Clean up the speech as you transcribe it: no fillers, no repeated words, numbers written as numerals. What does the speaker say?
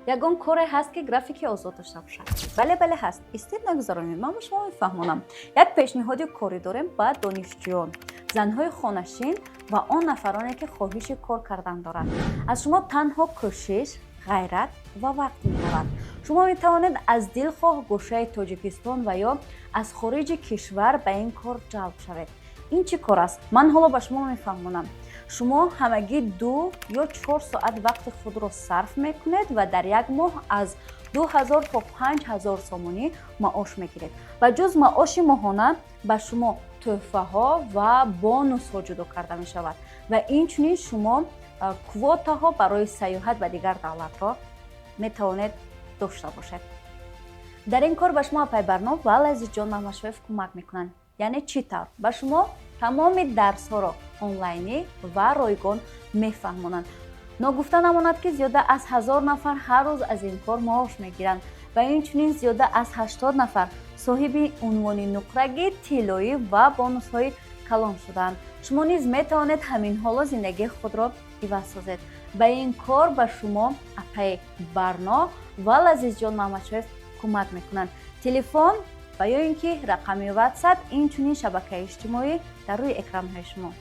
Ягон коре ҳаст, ки графики озод дошта бошад? Бале, бале, ҳаст. Истед, нагузаронед, ман ба шумо мефаҳмонам. Як пешниҳоди корӣ дорем ба донишҷӯён, занҳои хонашин ва он нафароне, ки хоҳиши кор кардан дорад. Аз шумо танҳо кӯшиш, ғайрат ва вақт меравад. Шумо метавонед аз дилхоҳ гӯшаи Тоҷикистон ва ё аз хориҷи кишвар ба ин кор ҷалб шавед. Ин чӣ кор аст, ман ҳоло ба шумо мефаҳмонам. Шумо ҳамагӣ 2 ё 4 соат вақти худро сарф мекунед ва дар як моҳ аз 2000 то 5000 сомонӣ маош мегиред. Ба ҷуз маоши моҳона ба шумо тӯҳфаҳо ва бонусҳо ҷудо карда мешавад ва инчунин шумо квотаҳо барои сайёҳат ба дигар давлатро метавонед дошта бошед. Дар ин кор ба шумо апай Барно ва Лазизҷон Маҳмадшоев кӯмак мекунанд. Яъне чӣ тавр? Ба шумо тамоми дарсҳоро онлайнӣ ва ройгон мефаҳмонанд. Ногуфта намонад, ки зиёда аз 1000 нафар ҳар рӯз аз ин кор маош мегиранд ва инчунин зиёда аз 80 нафар соҳиби унвони нуқрагӣ, тиллоӣ ва бонусҳои калон шудаанд. Шумо низ метавонед ҳамин ҳоло зиндагии худро иваз созед. Ба ин кор ба шумо апаи Барно ва Лазизҷон Маҳмадшоев кӯмак мекунанд. Телефон ва ё ин ки рақами Ватсап, инчунин шабакаи иҷтимоӣ дар рӯи экранҳои шумо.